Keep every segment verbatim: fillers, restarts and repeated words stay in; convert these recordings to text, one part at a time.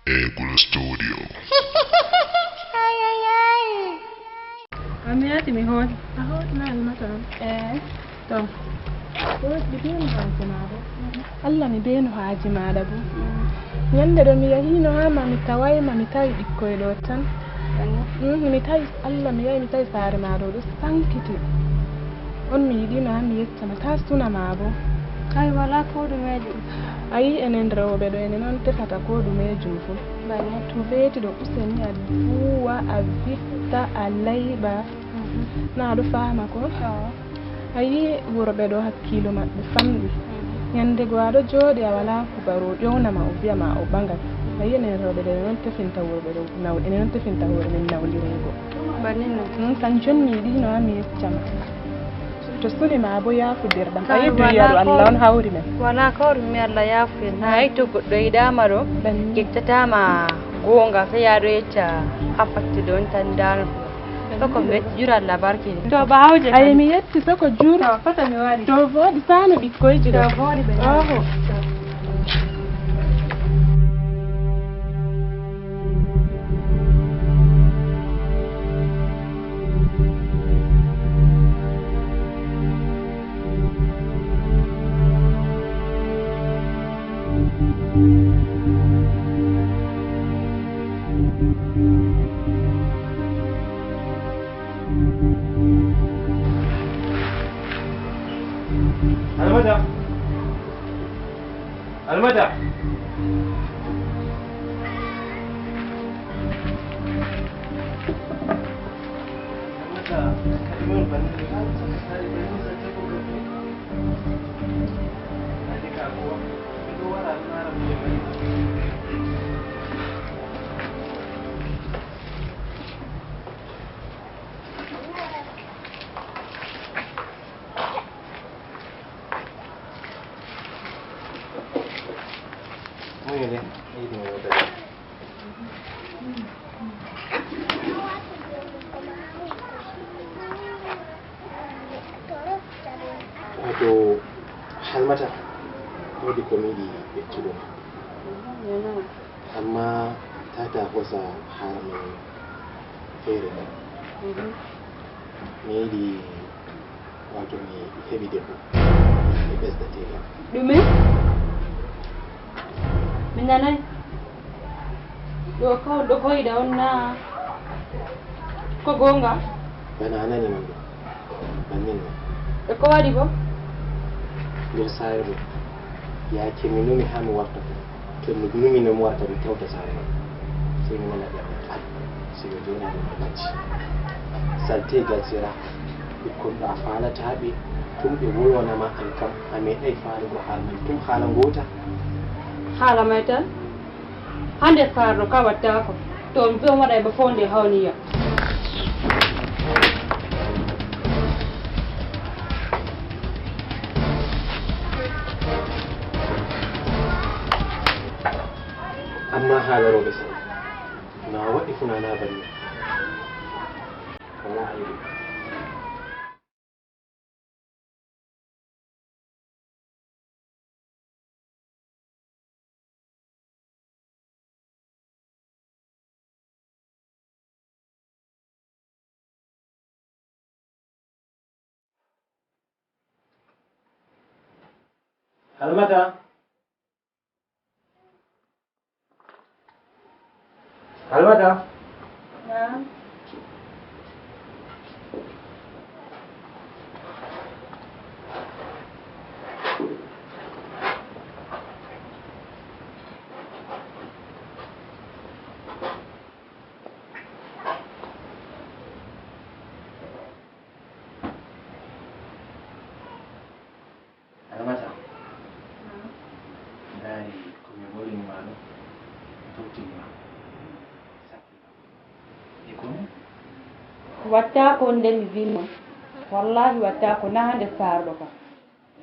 Eagle Studio. Ay, ay, ay. Amiyati, mi hooti. A hooti na Almata on? Eh. To. Hooti, mi beenu haaji maaɗa. Allah, mi beenu haaji maaɗa bo. Ñande ɗo mi yahiino haa ma mi tawaay ma, mi tawi ɓikkoy ɗo tan. Mm, mi tawi, Allah, mi yahi mi tawi saare ma ɗo ɗo sankiti. On mi yiɗino haa mi yecca ma, taa suna ma bo. Ay, walaa ko ɗumeejo. A yii enen rewɓe ɗo, enen on tefata ko ɗumeejum fuu. Bane. To weeti ɗo, useni a duwa, a vitta, a layɓa. Mhm. Na a ɗo faama ko? Awa. A yii worɓe ɗo, hakkiilo maɓɓe famɗi. Mhm. Ñande go a ɗo jooɗi, a walaa kubaru, o ƴowna ma, o wi'a ma o ɓaŋgay. A yii enen rewɓe ɗo, enen on tefinta worɓe ɗo, naw-, enen on tefinta hoore men nawlireego. Bannin non. Mm, kanjum mi yiɗino haa mi yecca ma. To suni ma bo yaafudirɗam. A yiɗi duyaru Allah on hawri men. Walaa ko ɗum mi Allah yaafu en. Haa to goɗɗo yiɗaama ɗo, yeccataama goonga, sey a ɗo yecca haa fattude on tan daano. Soko mi yetti jur Allah barki. To ba hawje. Ay mi yetti soko jur. To fota mi wari. To vooɗi saano ɓikkoyji ɗo. To vooɗi ɓe. Oho. Almata. Almata. Almata, kaɗi mon banni, saka sari banni, saka ko gabni. Ade ka ko, ɓe ɗo wara, ɗo wara, ɓe ɗo wara. Moy ne? Yiɗi mo yewtade. Wato, Halmata, woodi ko mi yiɗi ƴettude ma. Amma tata hosa haala men feere. Mhm. Mi yiɗi, wato, mi heɓi debbo. Mi ɓesda teegal. Ɗume? Mi nanay. Ɗo kawol ɗo koyɗa on na ko goonga? Bana a nani man ɗo. Bannin non. E ko waɗi bo? Nder saare ɗo, yaake mi numi haa mi warta ɗo, to mi numi no mi warta, mi tawta saare man. Sey mi nana ɓernde am. Sey o jooɗa ɗo mi acci. Salteegal sera. Ɓikkon ɗo a faalataa ɓe, tum ɓe wolwana ma an kam, a meeɗay faalugo haala man tum haala ngoota. Haala may tan? Haa nder saare ɗo ka wattaako. To on mbi'on waɗay ba foonde hawniya. Amma haala rewɓe sani, no a waɗi fuu nana banni. Walaa aybe. Halmata. Halmata. Naam. Alamata, ndaari ko mi volini ma ɗo, mi tottini ma. Sakki ma. E ko mi? Wattaako on nde mi vino. Wallahi wattaako, na hande sarɗo ka.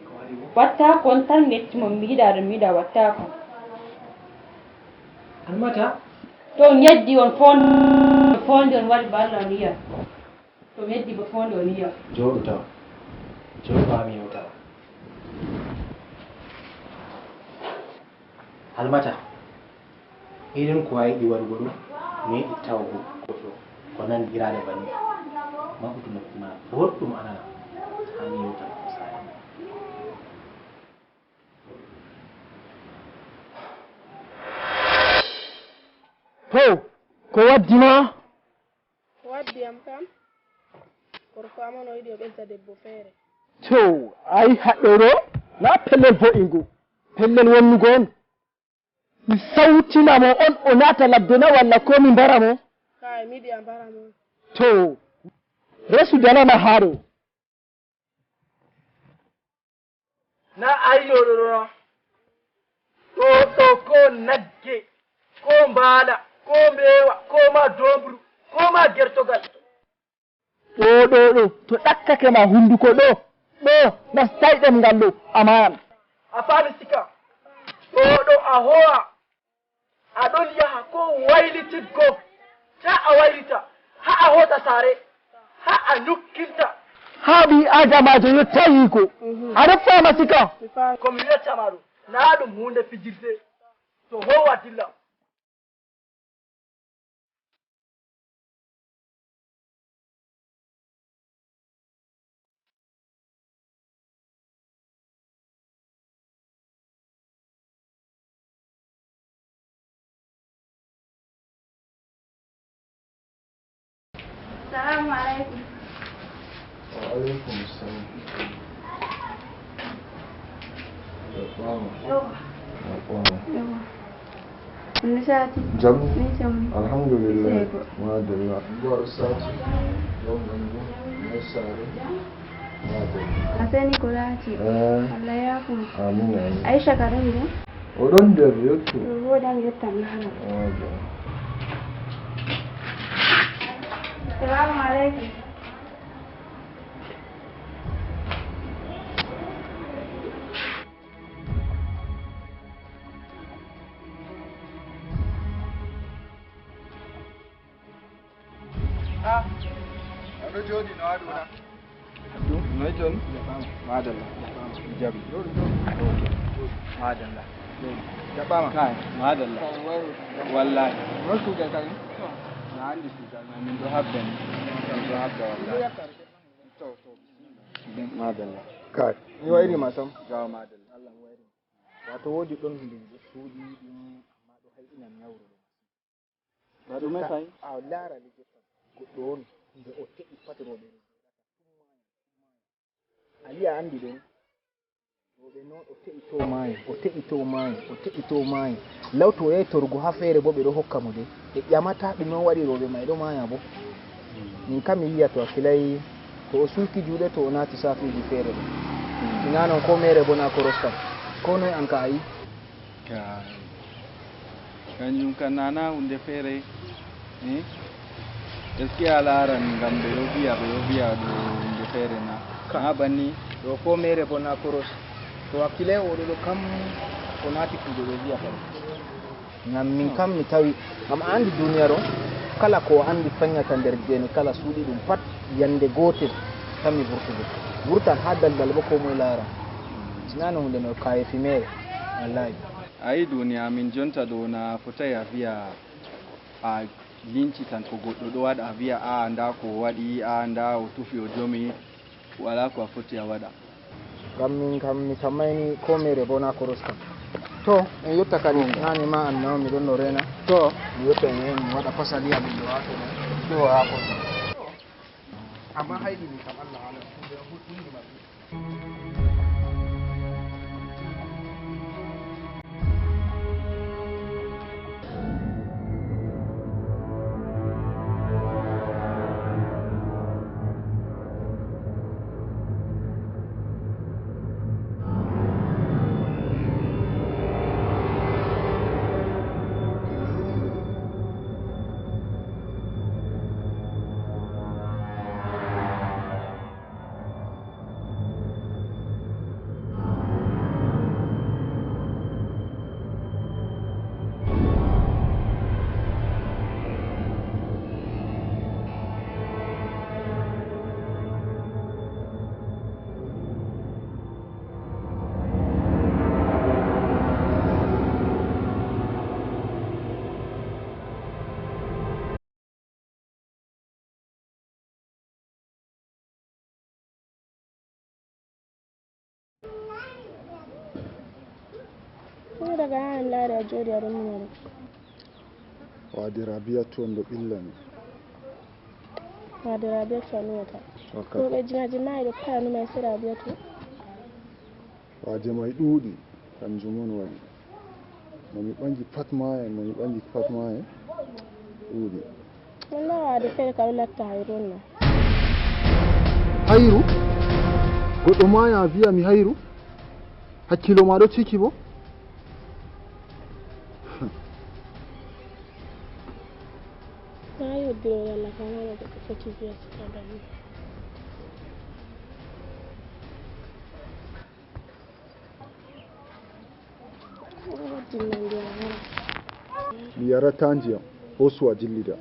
E ko waɗi mo? Wattaako on tan ngecci mo mi yiɗa ɗo mi yiɗa wattaako. Alamata? To on yeddi on fondi, fondi on waɗi balla on yiya. To mi yeddi ba foonde o yiya. Jooɗu taw. Jooɗu haa mi yewta. Halmata. Irin ko a yiɗi waɗugo ɗum, mi yiɗi tawgo goɗɗo ko nandi iraade banni. Maɓɓutu noppi ma booɗɗum a nana, haa mi yewta ko saare ma. Pow, ko waddi ma? Ko waddi am kam, gorko am on o yiɗi o ɓesda debbo feere. To, a yi haɗɗo ɗo, na pellel vo'ingo, pellel wonnugo on. Mi sawtina mo on o naata ladde na walla ko mi mbara mo? Kaay, mi yiɗi a mbara mo. To, resu darana haa ɗo. Na ayno ɗo ɗo na. Ɗo ɗo ko nagge, ko mbaala, ko mbeewa, ko ma domburu, ko ma gertogal. Ɗo ɗo ɗo, to ɗakkake ma hunduko ɗo, ɗo nastay ɗemngal ɗo, a mayan. A faami sika? Ɗo ɗo a ho'a. A ɗon yaha ko waylitiggo, taa a waylita, haa a hoota saare, haa a nyukkinta. Haa ɓii Aadamaajo yottayiiko. Mhm. Aɗa faama sika? Mi faami. Ko mi wi'ata ma ɗo, naa ɗum huunde fijirde. To hoowa dilla. Salaamu aleykum. Wa aleykum salam. Jaɓɓaama. Yewwa. Jaɓɓaama. Yewwa. Honno saati? Jam. Min jam. Alhamdulillah. Seyko. Madalla. Mboɗo saati. Jom ɗum ɗum. Nder saare. Madalla. A seni ko laati. Eh. Allah yaafo. Amin, amin. Aisha ka ɗon ɗum? O ɗon nder yotto. Ɗum woɗi am yettam laara. Madalla. Salamu aleykum. Ah, aɗo jooɗi no aɗo wona? Noy ton? Madalla. Jaɓi. Madalla. Jaɓɓaama. Kay, madalla. Wallahi. Noy kuugal kay? Na anndi kuugal ma, min ɗo habda ni. Min ɗo habda wallahi. To, to, bismillah. Madalla. Kay. Mi wayri ma sam. Jawa madalla. Allah mi wayri ma. Wato woodi ɗon hunde mi ɗo suuɗi ɗum, amma ɗo hay ina mi nyawro ɗum. Ba ɗume kay? A laara liggel ɗon. Goɗɗo on, nde o te'i pat rooɓe ɗon. A yi'a anndi ɗon. Rooɓe non o te'i to maayo, o te'i to maayo, o te'i to maayo. Law to o yahi torugo haa feere bo ɓe ɗo hokka mo de. Ɓe ƴamata ɗume on waɗi rooɓe may ɗo maaya bo. Min kam mi yi'a to hakkilay to o sulki juuɗe to o naati saafiiji feere ɗo. Sinaa non ko meere bo na koros kam. Ko noy an ka a yi? Ka, kanjum kan nana hunde feere, eh? Est-ce que a laaran ngam ɓe ɗo viya, ɓe ɗo viya ɗo hunde feere na? Ka. Na banni? Ɗo ko meere bo na koros. To hakkile o ɗo ɗo kam ko naati kuuɗe ɓe viya kam. Ngam min kam mi tawi, ngam a anndi duniyaaru, kala ko a anndi fanyata nder geene, kala suuɗi ɗum pat, yande gootel tammi vurtugo. Vurtan haa daldal bo ko moy laara. Sinaa no hunde no kayefi meere. Wallahi. A yi duniya min jonta ɗo na fotai a viya a linci tan ko goɗɗo ɗo waɗa a viya a nda ko o waɗi a nda o tufi o jomi wala ko a foti a waɗa. Ngam min kam mi tammayni ko mere bo na koros kam. To en yotta kadi nani ma an nawa mi ɗon no rena. To mi yotta en yahi mi waɗa pasali amin ɗo ha to ɗo ha koto. Amma hayɗi min kam Allah haala hunde on hundi maɓɓe. Ko daga an laari a jooɗi aɗo mumoro. Waade Rabiyatu on ɗo ɓillami. Waade Rabiyatu a nuwata. Wakka. Ɗo ɓe jinaji maayi ɗo paya numa e si Rabiyatu. Waade may ɗuuɗi, kanjum on waɗi. Mo mi ɓangi pat maaye, mo mi ɓangi pat maaye, ɗuuɗi. Walla waade feere ka ɗo latta hayru on na. Hayru? Goɗɗo maaya a viya mi hayru? Hakkilo ma ɗo ciki bo? Maa yoddiro walla ka nana goɗɗo foti viya sika banni. Mi yarata ndiyam, hoosu a jillida.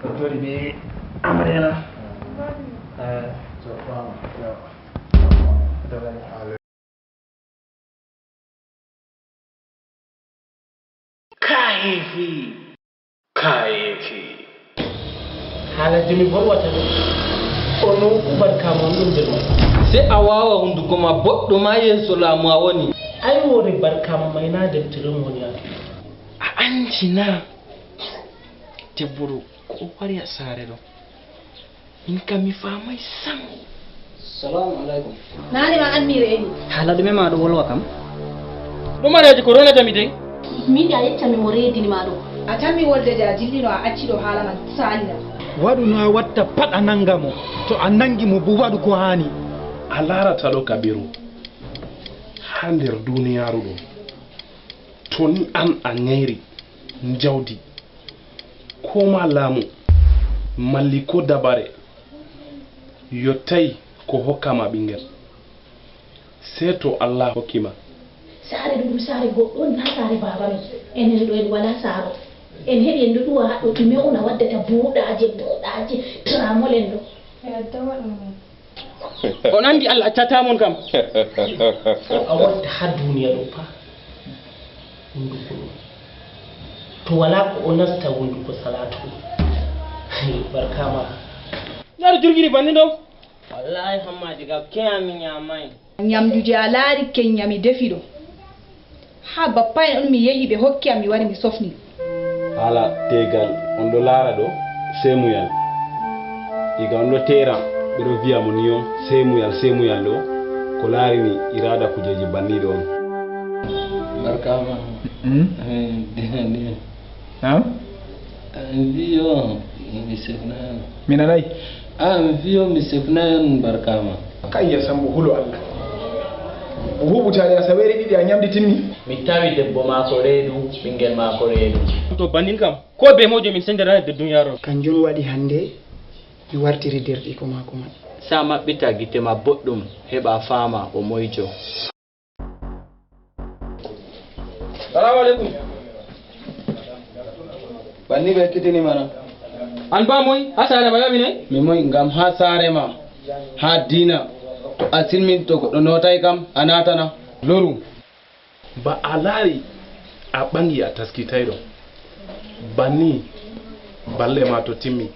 Ko jooɗi ɓe amarya na? Eh, to faama. Yo. Kaayeefi! Kaayeefi! Haala jimi borwata ɗum. Ono kubar kamon ɗum nder man. Se a waawa hunduko ma boɗɗo ma yeeso laamu a woni. Ay wore barkama mayna deftere mo woni a. A anji na? Debbo ɗo ko o wari a saare ɗo. Min kam mi faamay sam. Salamu alaikum. Nane ma an mi reeni. Hala ɗume ma ɗo wolwa kam? Ɗum areeji ko ronata mi dey. Min a yecca mi mo reedini ma ɗo. A tammi wolde de a dillino a acci ɗo haala man saalira. Waɗu no a watta pat a nanga mo. To a nangi mo bo waɗu ko haani. A laarata ɗo Kabiru. Haa nder duniyaaru ɗo. To ni an a nyayri njawdi. Ko ma laamu, malli ko dabare, yottay ko hokka ma ɓingel. Sey to Allah hokki ma. Saare ɗum ɗum saare goɗɗo on, naa saare baaba men. Enen ɗo en walaa saaro. En heɓi en ɗo ɗuwa haɗɗo ɗume on a waddata buuɗaaje, buuɗaaje, tramol en ɗo. On anndi Allah accataa mon kam. Ko a watta haa duuniya ɗo fa. Hunduko ɗo. To walaa ko o nasta hunduko salatu. Barkama. Ndaa ɗo jurgiri banni ɗo. Wallahi Hammadi ga keya mi nyamay. Nyamdu je a laari kenya mi defi ɗo. Haa bappa en on mi yehi ɓe hokki am mi wari mi sofni. Haala teegal on ɗo laara ɗo seemuyal. Iga on ɗo teera ɓe ɗo viya mo ni on seemuyal seemuyal ɗo ko laarini iraada kujeeji banniiɗo on. Barkaama. Mm. Eh, dina dina. Naam? Eh, mi wiyo mi sefnaano. Mi nanay. Ah, mi wiyo mi sefnaano barkaama. Kayya Sambo hulo Allah. O huɓutaani asaweere ɗiɗi a ñamdi timmi. Mi tawi debbo maako reedu, ɓinngel maako reedu. To bannin kam, ko be mojo min sendirana de duniyaaru. Kanjum waɗi hannde mi wartiri derɗiiko maako man. Sa maɓɓita gite ma boɗɗum, heɓa faama o moyjo. Salamu aleykum. Banni ɓe ekkitini mana. An ba moy, ha saare ma yaɓi ne? Mi moy ngam ha saare ma, ha diina. To a silmin to goɗɗo nootay kam, a naatana. Loru. Ba a laari a ɓaŋi a taskitayɗo. Banni balle ma to timmi,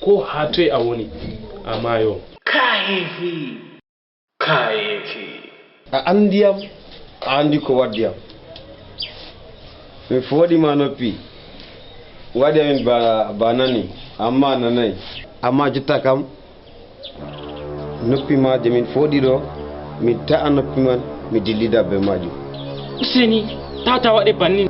ko ha toy a woni, a maayo. Kaayeefi. Kaayeefi. A anndi yam, a anndi ko waddi yam. Mi fooɗi ma noppi, waɗi amin ba, ba nani. Amma nanay. Amma jotta kam, noppi ma je min fooɗi ɗo, min ta'a noppi man, mi dillida be majum. Useni, tata waɗe bannin.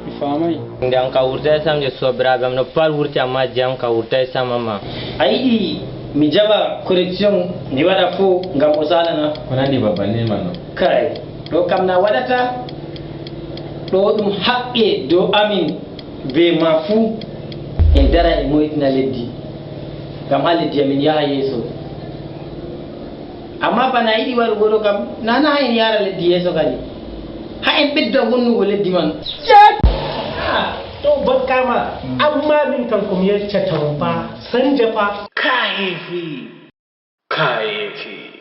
Mi famai. Nde am ka wurtai sam je sobiraɓe am no pat wurti amma je am ka wurtai sam amma. A yiɗi mi jaɓa correction mi waɗa fo ngam o salana? Ko nandi ba bannin man no? Kay, ɗo kam na waɗata. Ɗo ɗum haqqe dow amin be ma fuu. En dara en moytina leddi, ngam haa leddi amin yaha yeeso. Amma bana a yiɗi waɗugo ɗo kam, na na haa en yara leddi yeeso kadi. Haa en ɓedda wonnugo leddi man. Cak! Ah, to bakkama, amma min kam ko mi yeccata mo fa, sanja fa. Kayefi. Kayefi.